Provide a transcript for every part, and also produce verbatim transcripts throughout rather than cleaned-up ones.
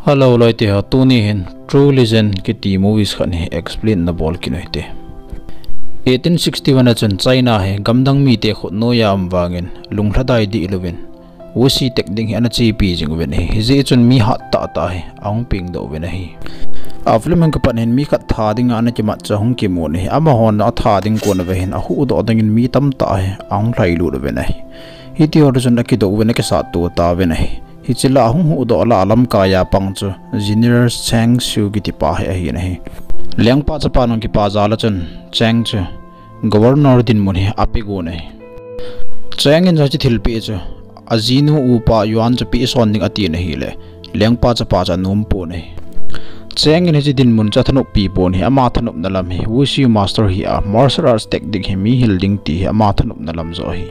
Hello, loite ho, tuni hin True Legend kiti movies khat hi explain na bol kit u hite. Eighteen sixty-one a chun China hi gamdang mite khut noiya um vangin lunglhadai dih louvin wuxi tek ding hi ana chepi jing uvin ahi. Hijeh chun mi hat tah tah hi ahung pengdoh uvin ahi. A film hung kipat hin mi khat that dinga ana kimat chu ahung kimun ahi. Amahon athat ding kon uva hin ahuhdoh dingin mi tamtah hi ahung lhailut uvin ahi. Hiti ho chun akidoh uvin akisatto tauvin ahi. Hiche la ahung huhdoh la a lamkaiya pang chu General Cheng Su kitipa hi ahin ahi. Lengpa chapa nung kipa jal a chun Cheng chu Governor dinmun hi apegon ahi. Cheng in jong hiche thilpeh chu ajinu upa Yuan chu pehson ding atin ahile, lengpa chapa chu anompon ahi. Cheng in hiche dinmun chu athanoppi pon ahi, ama thanopna lam hi Wushu Master hi a martial arts tek ding hi mi hil ding ti hi ama thanopna lam joh ahi.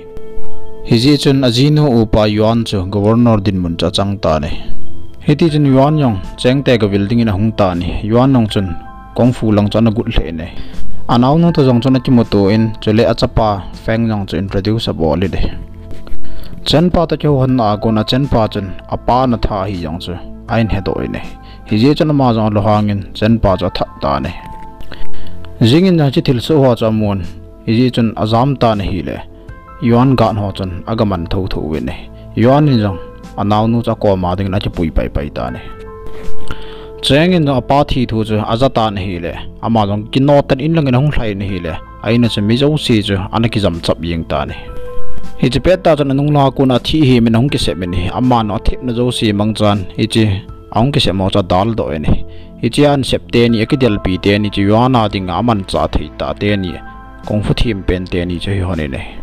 Hijeh chun ajinu upa Yuan chu Governor dinmun chu achang tan ahi. Hitichun Yuan jong Cheng te gavil dingin ahung tan ahi. Yuan jong chun Kung Fu lang chu ana got lheh in ahi. Anaonu toh jong chun akimuto in, chule achapa Feng jong chu introduce abol in ahi. Chenpa toh kihouhonna a kona Chenpa chun apa ana that ahi jong chu ahin hedoh in ahi. Hijeh chun ama jong alunghangin Chenpa chu athat tan ahi. Jing in jong hiche thilsoh ho chu amun, hijeh chun ajam tan ahile, Yuan guard ho chun agaman thotho uvin ahi. Yuan in jong anaonu chu akoma dingin akipui paipai tan ahi. Cheng in jong apa thi thu chu aja tan ahile, ama jong kinoh tah in in langin ahung lhai in ahile, a-in a chun mi jouse chu ana kijam chap jeng tan ahi. Hiche pettah chun anung langa kona athi himin ahung kisep in ahi. Aman athepna jouse mangchan hiche ahung kisep ho chu adaldoh in ahi. Hiche a ansep teni, akidelpi teni chu Yuan a dinga amanchah thei tah teni, Kung Fu them pen teni chu hihon in ahi.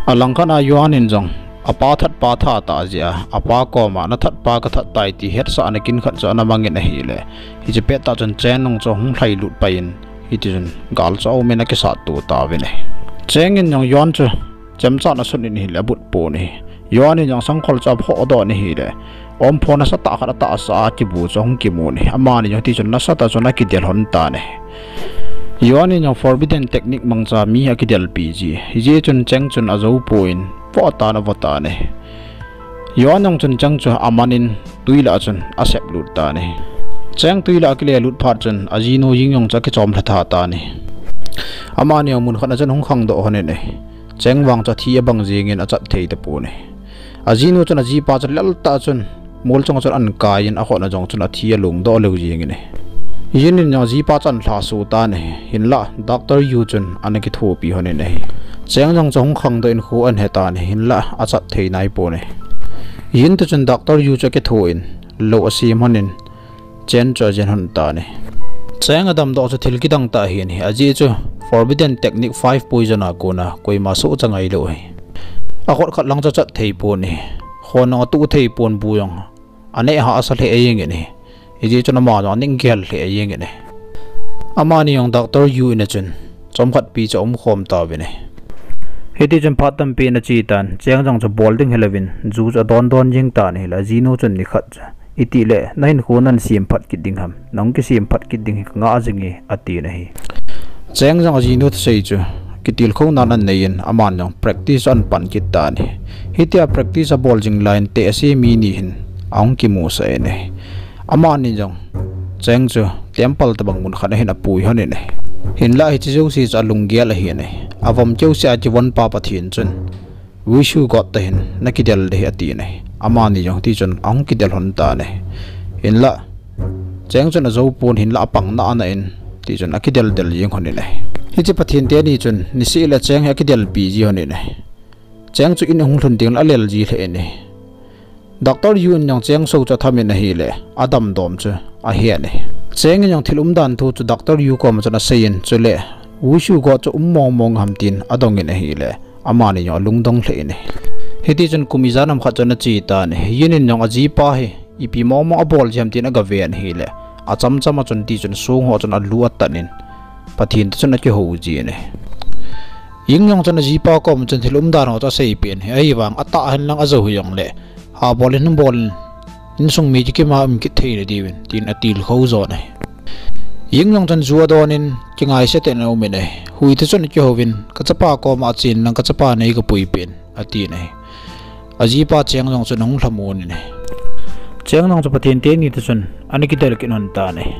Alangkhat a Yuan in jong apa thatpa that tah jeh a, apa koma nathatpa kathat tai ti hetsahna kin khat chu ana mangin ahile, hiche pettah chun Cheng jong chu ahung lhailut pai in, hitichun gal chu aumin akisatto tauvin ahi. Cheng in jong Yuan chu chemcha in asun in ahile abutpon ahi. Yuan in jong sangkhol chu aphohdoh in ahile, omphon nasatah khat atahsa a kibu chu ahung kimun ahi. Amani jong hitichun nasatah chun akidel lhon tan ahi. Yuan in jong forbidden technique mangcha mi akidelpi ji. Hijeh chun Cheng chun ajoupon, voh tan avoh tan ahi. Yuan jong chun Cheng chu amanin twi lah a chun aseplut tan ahi. Cheng twi lah a akilelut phat chun ajinu Ying jong chu akichom lhatha tan ahi. Amani jong mun khat a chun ahung khangdoh lhon in ahi. Cheng vang chu athi abang jengin achat thei tapon ahi. Ajinu chun ajipa chu lel tah a chun mol chunga chun ahin kai in akhut na jong chun athi alongdoh lheh jengin ahi. Yin in jong ajipa chu ahin lhaso tan ahi. Hinlah Doctor Yu chun ana kithopi lhon in ahi. Cheng jong chu ahung khangdoh in kho ahin he tan ahi. Hinlah achat thei naipon ahi. Yin toh chun Doctor Yu chu akitho in lou asem lhon in Cheng chu ajen lhon tan ahi. Cheng adamdoh chu thil kidang tah ahin ahi. Ajeh chu forbidden technique five poison a kona koima sohcha ngailou ahi. Akhut khat lang chu achat thei pon ahi. Khon jong atuh thei pon, bu jong aneh hahsa lheh jengin ahi. Hijeh chun ama jong aning kihal lheh jengin ahi. Amani jong Doctor Yu in a chun chomkhat pi chu aumkhom tauvin ahi. Hitichun phat tampi ana che tan, Cheng jong chu bol ding helouvin ju chu adondon jeng tan ahile, ajinu chun nikhat chu, itile nahinkho nahin semphat kit ding ham, nahung kisemphat kit ding hi kangah jinge, atin ahi. Cheng jong ajinu thusei chu kitilkhouna anei in, aman jong practice chu ahin pan kit tan ahi. Hitia practice abol jing laiyin tehse mi ni hin ahung kimusah in ahi. Amani jong Cheng chu temple tobang mun khat a hin apui lhon in ahi. Hinlah hiche jouse chu alunggel ahin ahi. Avom keuseh a kivonpa Pathen chun Wushu God toh hin nakidel ding ahi atin ahi. Amani jong hitichun ahung kidel lhon tan ahi. Hinlah Cheng chun ajoupon, hinlah apang nana in tichun akidel del jeng lhon in ahi. Hiche Pathen teni chun niseh le Cheng hi akidelpi ji lhon in ahi. Cheng chu in ahung lhun teng le alel ji lheh in ahi. Doctor Yu in jong Cheng sou chu atham in ahile, adamdom chu ahen ahi. Cheng in jong thil umdan thu chu Doctor Yu koma chun asei in, chule Wushu God chu um mong mong ham tin adong in ahile, amani jong alungdong lheh in ahi. Hitichun kum ijat ham khat chun ache tan ahi. Yin in jong ajipa hi ipi mong mong abol ji ham tin agaven ahile, achamcham a chun tichun song ho chun alu atan in Pathen toh chun akihou jin ahi. Ying jong chun ajipa koma chun thil umdan ho chu aseipen ahi. Ahivang atah henlang ajou hijongle, habol in bol in, insung mi chu kima um kit thei nadiuvin tin atilkhou jon ahi. Ying jong chun ju adon in kingaisah tah in aumin ahi. Hui toh chun akihouvin, kachapa koma achen lang kachapa nei kapuipeh in, atin ahi. Ajipa Cheng jong chun ahung lhamon in ahi. Cheng jong chu Pathen teni toh chun ana kidel kit lhon tan ahi.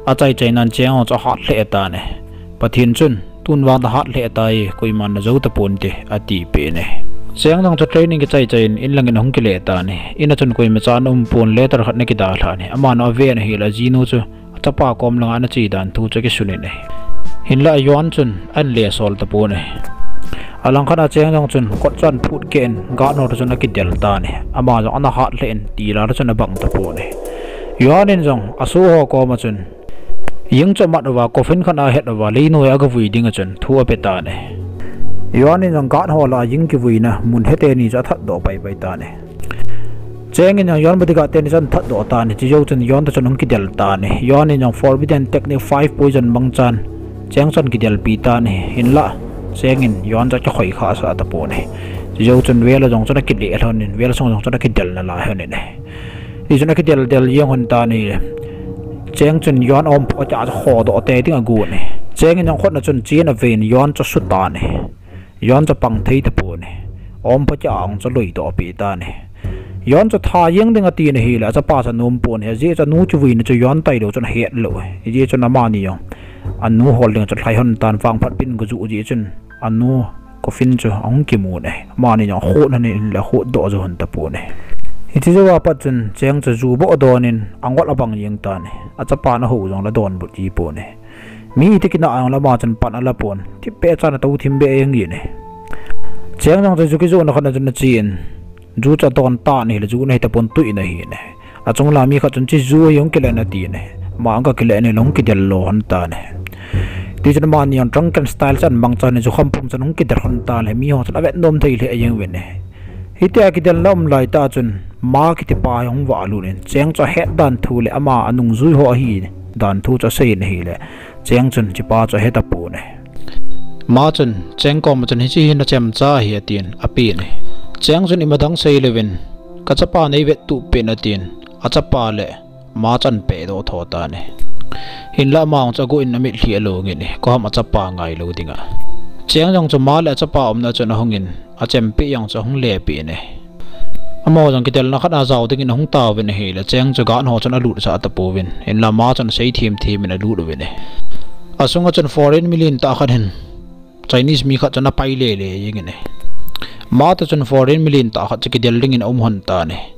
Achai chai nan Cheng jong chu ahat lheh tan ahi. Pathen chun, "Tun vang nahat lheh tai, koiman najou tapon te," ati peh in ahi. Cheng jong chu training kichai chai in, in langin ahung kile tan ahi. In a chun koima cha ana um pon, letter khat ana kidalha in ahi. Aman aven ahile ajinu chu achapa kom langa ana che dan thu chu akisun in ahi. Hinlah Yuan chun ahin le sol tapon ahi. Alangkhat a Cheng jong chun kot chu ahin phut keh in, guard ho toh chun akidel tan ahi. Ama jong ana hat lheh in, tila toh chun abang tapon ahi. Yuan in jong asoh ho koma chun, Ying chu amat uva, coffin khat ahet uva, leinoi a gavui dinga chun thu ape tan ahi. Yuan in jong guard ho lah a Ying kivuina mun he teni chu athat doh pai pai tan ahi. Cheng in jong Yuan bodyguard teni chu ahin that doh tan ahi. Chujou chun Yuan toh chun ahung kidel tan ahi. Yuan in jong forbidden technique five poison mangchan Cheng chu ahin kidelpi tan ahi. Hinlah Cheng in Yuan chu akikhoi khah sah tapon ahi. Chujou chun vel a jong chun akile lhon in, vel sung jong chun akidel nalai lhon in ahi. Hichun akidel del jeng lhon tan ahi. Cheng chun Yuan aum phacha chu khodoh tei ding agon ahi. Cheng in jong khut a chun chen aven Yuan chu asu tan ahi. Yuan chu apang thei tapon ahi. Aum phacha a jong chu alui doh peh tan ahi. Yuan chu tha jeng ding atin ahile achapa chu anom pon ahi. Ajeh chu anu kivuina chu Yuan tailou chun ahet lou ahi. Hijeh chun amani jong anu hol ding chu alhai lhon tan, vangphat pin gajuh jeh chun anu coffin chu ahung kimun ahi. Amani jong akhut lhon in le akhut doh jou lhon tapon ahi. Hiche jouva pat chun Cheng chu ju boh adon in angol abang jeng tan ahi. Achapan ahou jong la donbut ji pon ahi. Mi iti kinah a jong le ama chun pan ala pon, thipbeh chan atou thim beh jeng in ahi. Cheng jong chu ju kijohna khat a chun ache in, ju chu adon tan ahile ju ana hi tapon, twi ana hi in ahi. Achung lang mi khat chun, "Hiche ju hi hung kile in," atin ahi. Ama ahung kakile in ahile ahung kidel lo lhon tan ahi. Tichun amani jong drunken style chu ahin mangchan in, jukham pum chun ahung kidel lhon tan ahi. Mi ho chun avet nom thei lheh jeng uvin ahi. Hitia kidelna um laitah chun, Ma kitipa hi ahung valut in, Cheng chu ahet dan thu le ama anungjui ho ahi dan thu chu asei in ahile, Cheng chun hichepa chu ahe tapon ahi. Ma chun Cheng koma chun, "Hiche hi nachemcha ahi," atin apen ahi. Cheng chun, "Ima dang seilouvin, kachapa neivettup peh in," atin achapa le Ma chu ahin pehdoh tho tan ahi. Hinlah ama jong chu aguh in amitlhi along in ahi, koi ham achapa ngailou dinga. Cheng jong chu Ma le achapa umna chun ahung in, achempeh jong chu ahung lepeh in ahi. Amaho jong kidelna khat a jao dingin ahung tauvin ahile, Cheng chu guard ho chun alutsah tapouvin, hinlah Ma chun asei thim thim in alut uvin ahi. Asunga chun foreign mi lentah khat hin Chinese mi khat chun apai lele jeng in ahi. Ma toh chun foreign mi lentah khat chu kidel dingin aum lhon tan ahi.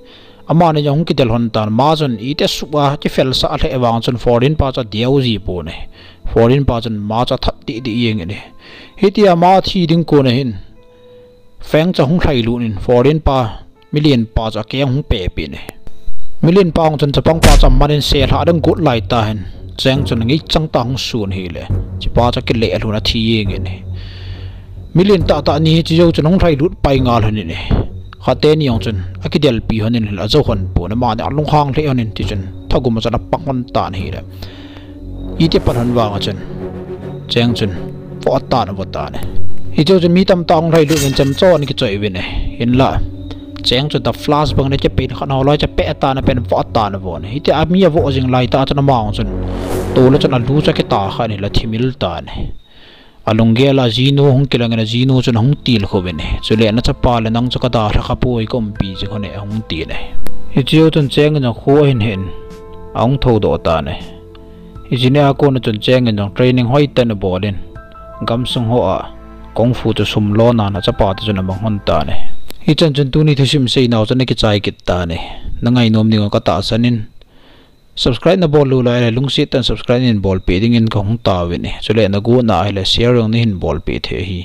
Amani jong ahung kidel lhon tan, Ma chun iti suh a kifelsah lheh vang chun foreign pa chu adeu ji pon ahi. Foreign pa chun Ma chu athat deh deh jeng in ahi. Hitia Ma athi ding kon ahin Feng chu ahung lhailut in foreign pa, milen pa chu akeng ahung pehpeh in ahi. Milen pa jong chun chapang pa chu aman in selhah ding agot laitah hin Cheng chun angeichang tah ahung sun ahile, hichepa chu akile lhun athi jeng in ahi. Milen tahtah ni hiche jou chun ahung lhailut pai ngal lhon in ahi. Khat teni jong chun akidelpi lhon in ahile ajou lhon pon, amani alunghang lheh lhon in, tichun thagum a chun apang lhon tan ahile, iti pan lhon vanga chun Cheng chun voh atan avo tan ahi. Hiche jou chun mi tamtah ahung lhailut uvin chemchon ana kichoi uvin ahi. Hinlah Cheng chu the flash bang in akipen khat ho loi chu apeh tan apen voh atan avon ahi. Hitia mi avoh jing laitah chun ama jong chun tol a chun alu chu akitah khan ahile athimil tan ahi. Alunggel a ajinu hung kilang in, ajinu chun ahung tilkhou vin ahi. Chule nachapa le nang chu kadalha khapoi, kaumpi jing hon e, ahung tin ahi. Hiche jou chun Cheng in jong kho ahin hen, ahung thoudoh tan ahi. Hiche nia kona chun Cheng in jong training hoitah in abol in, gamsung hoa kung fu chu sum lona in achapa toh chun amang lhon tan ahi. Hichan chun tuni thusim seinau chu ana kichai kit tan ahi. Nangainom dingu katahsan in, subscribe nabol lou lai le lungset tah in subscribe neihin bolpeh dingin kahung taovin ahi. Chule nagotna ahile share jong neihin bolpeh thei ahi.